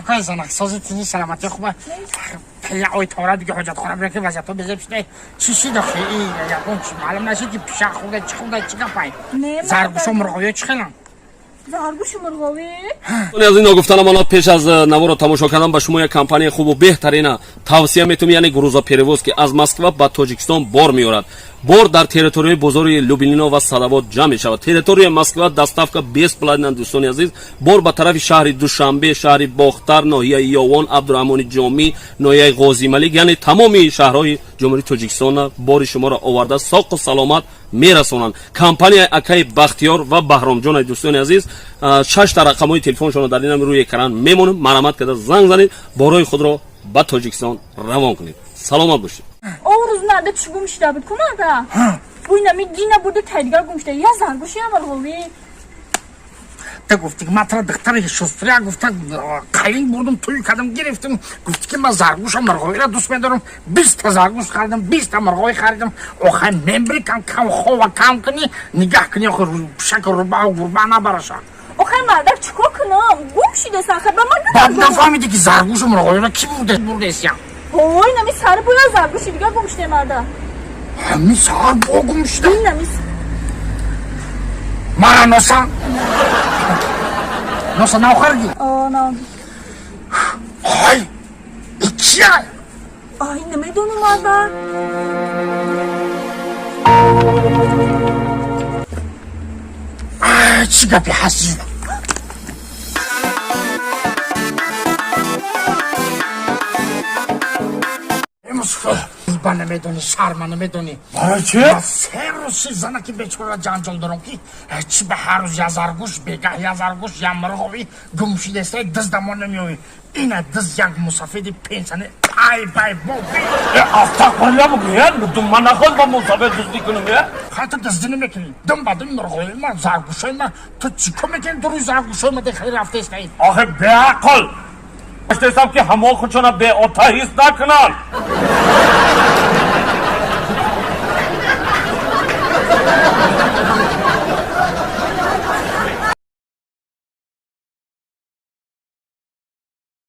Какой занак? Сози тини саламати хуба. Я ой тора диге ҳоҷатхона бира ки вазъиятҳо безеб шуда. Чӣ шид охи? Ягон чи маълум нашид ки пишак хӯрда, чӣ хӯрда, чӣ гапай? Заргӯшу мурғовиё чӣ хеланд? Заргӯшу мурғовӣ? Аз ино гуфтанам ана пеш аз наворо тамошо кардан ба шумо як компанияи хубу беҳтарина тавсия метавонем, яъне грузоперевоз, ки аз Москва ба Тоҷикистон бор меорад. Бор дар территорияи бозори Люблино ва Салавот ҷамъ мешавад. Территорияи Москва доставка бесплатна, дӯстони азиз. Бор ба тарафи шаҳри Душанбе, шаҳри Бохтар, ноҳияи Ёвон, Абдураҳмони Ҷомӣ, ноҳияи Ғозималик, яъне тамоми шаҳрҳои Ҷумҳурии Тоҷикистон бори шуморо оварда соқу саломат мерасонанд. Компанияи акаи Бахтиёр ва Баҳромҷон, дӯстони азиз, шашта рақамҳои телефоншонро дар инам рӯи экран мемонем. Марҳамат карда занг занед, борҳои худро ба Тоҷикистон равон кунед. Саломат бошед. О рӯз нарда чӣ гум шида буд кунада? Буй нами дина бурда тайдигар гум шида. Я заргӯш, я мурғовӣ. Та гуфти ки ман тара духтари шустрия гуфта қалин бурдум, тӯй кардам, гирифтам. Гуфти ки ман заргӯша мурғовиро дӯст медорам. 20-та заргӯш харидам, 20-та мурғовӣ харидам. Охай мембри кам кам хова кам кунӣ, нигаҳ кунӣ, охи пишак рубау гурба набараша. Охай мардак, чӣ кор кунам? Гум шидасан, хай ба ман. Баъд нафаҳмиди ки заргӯшу мурғовиро кӣ бурде бурдесия? Ой, нами сар буя заргӯши дигар гум шида, марда. Ҳами сар бо гум шида? Дин нами. Мара носа? Носа нав хариди? О, на. Ҳай! Чия? Ай, намедонам, марда. Чӣ гапи ҳаст? Ба намедонӣ, шарма намедонӣ. Барои чӣ? Се рӯз ши занаки бечора ҷанҷол дорам ки чӣ ба ҳар рӯз я заргӯш, бегаҳ я заргӯш, я мурғовӣ гум шидестай, диздамо намеоӣ. Ина диз як мусафеди пенсияне ай бай бо. Астағфирулло бугӯ, ман нахост ба мусафед дуздӣ кунам, я. Хай, ту дуздӣ намекунӣ. Дум ба дум мурғовӣ ма, заргӯшои ма, ту чӣ кор мекунӣ? Дуруи заргӯшои ма дехали рафтестай. Охи беақл! Доштесам ки ҳамон худшона беота ҳис накунанд.